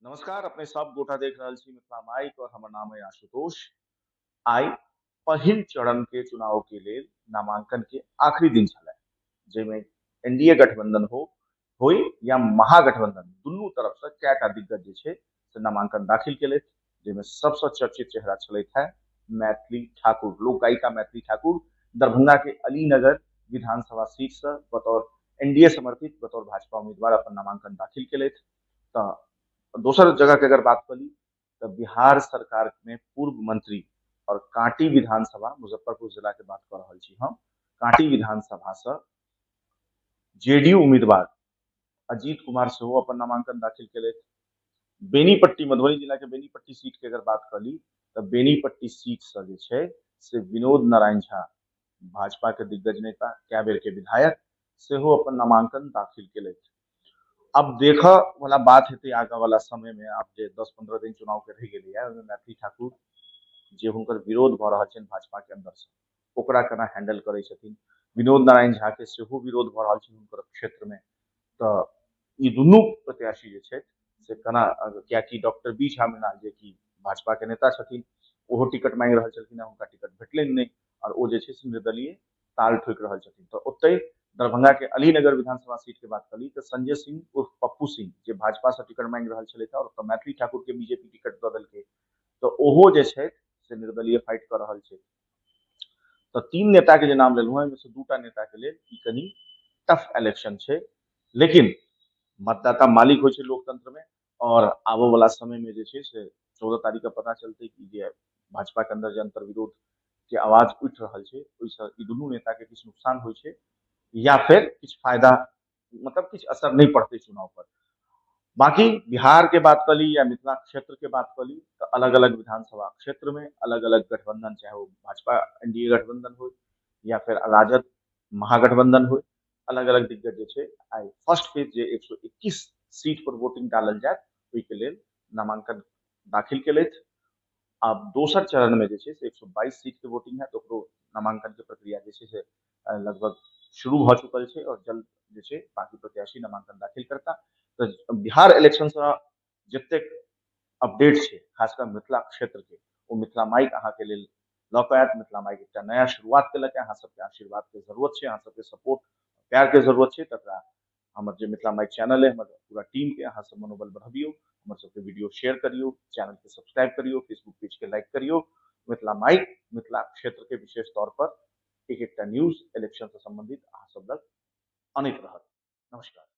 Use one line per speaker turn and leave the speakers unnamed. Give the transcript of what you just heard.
नमस्कार, अपने सब गोटा देख रहल छी मिथिला माइक और हमर नाम है आशुतोष। आइ पहिल चरण के चुनाव के लेल नामांकन के आखिरी दिन छलै, जाहिमे एनडीए गठबंधन हो या महागठबंधन, दुनू तरफ से कएटा दिग्गज जे छै से नामांकन दाखिल केलथि, जाहिमे सबसँ चर्चित चेहरा छलथि है मैथिली ठाकुर, लोक गायिका मैथिली ठाकुर। दरभंगा के अलीनगर विधानसभा सीट से बतौर एनडीए समर्थित बतौर भाजपा उम्मीदवार अपन नामांकन दाखिल केलथि। तऽ दोसर जगह के अगर बात करी तो बिहार सरकार में पूर्व मंत्री और कांटी विधानसभा, मुजफ्फरपुर जिला के बात कर रहल छी हम, कांटी विधानसभा से जेडीयू उम्मीदवार अजीत कुमार सेहो अपन नामांकन दाखिल केलथि। बेनीपट्टी, मधुबनी जिला के बेनीपट्टी सीट के अगर बात करी तो बेनीपट्टी सीट से जे छै से विनोद नारायण झा, भाजपा के दिग्गज नेता, कए बेर के विधायक, सेहो अपन नामांकन दाखिल केलथि। अब देख वाला बात हेतै आगा वाला समय में, आब जे 10-15 दिन चुनाव के रहि गेलैया, ओहिमे मैथिली ठाकुर जे हुनकर विरोध भऽ रहल छनि भाजपा के अंदर से, ओकरा केना हैंडल करै छथिन। विनोद नारायण झा के सेहो विरोध भऽ रहल छनि हुनकर क्षेत्र में, तऽ ई दुनू प्रत्याशी जे छथि से केना, कियाकि डॉक्टर बी झा मृणाल जे कि भाजपा के नेता छथिन, ओहो टिकट मांगि रहल छलखिन, हुनका टिकट भेटलनि नहि और ओ जे छै से निर्दलीय ताल ठोकि रहल छथिन। तऽ ओतहि दरभंगा के अलीनगर विधानसभा सीट के बात करी तो संजय सिंह उर्फ पप्पू सिंह जे भाजपा से टिकट मांगि रहल छलथि और मैथिली ठाकुर के बीजेपी टिकट दऽ देलकै, तऽ ओहो जे छै से निर्दलीय फाइट कऽ रहल छै। तऽ तीन नेता के जे नाम लेलहुँ ओहिमे से दूटा नेता के लेल ई कनि टफ इलेक्शन छै, लेकिन मतदाता मालिक होइ छै लोकतंत्र में और आबऽ वाला समय में जे छै से 14 तारीख के पता चलतै कि जे भाजपा के अंदर जे अंतर्विरोध के आवाज उठि रहल छै ओहिसँ ई दुनू नेता के किछु नुकसान होइ छै या फिर किछु फायदा, मतलब किछु असर नहीं पड़तै चुनाव पर। बाकी बिहार के बात करी या मिथिला क्षेत्र के बात करी तो अलग अलग विधानसभा क्षेत्र में अलग अलग गठबंधन, चाहे वो भाजपा एनडीए गठबंधन हो या फिर राजद महागठबंधन हो, अलग अलग दिग्गज जे छै आइ फर्स्ट फेज जे 121 सीट पर वोटिंग डालल जायत ओहिके लेल नामांकन दाखिल केलथि। आब दोसर चरण में जे छै से 122 सीट के वोटिंग है, तो ओकरो नामांकन के प्रक्रिया जे छै से लगभग शुरू भऽ चुकल छै और जल्द जे छै बाकी प्रत्याशी नामांकन दाखिल करता। तऽ बिहार इलेक्शन से जतेक अपडेट छै खासकर मिथिला क्षेत्र के, ओ मिथिला माइक अहाँके लेल लऽ कऽ आयत। मिथिला माइक एकटा नया शुरुआत केलक, अहाँ सबके आशीर्वाद के जरूरत छै, अहाँ सबके सपोर्ट प्यार के जरूरत छै। तकरा हमर जे मिथिला माइक चैनल है, हमर पूरा टीम के अहाँ सब मनोबल बढ़बियौ, हमर सबके वीडियो शेयर करियौ, चैनल के सब्सक्राइब करियौ, फेसबुक पेज के लाइक करियौ। मिथिला माइक मिथिला क्षेत्र के विशेष तौर पर एक एकटा न्यूज इलेक्शन से संबंधित अहाँ सब लग अनैत रहत। नमस्कार।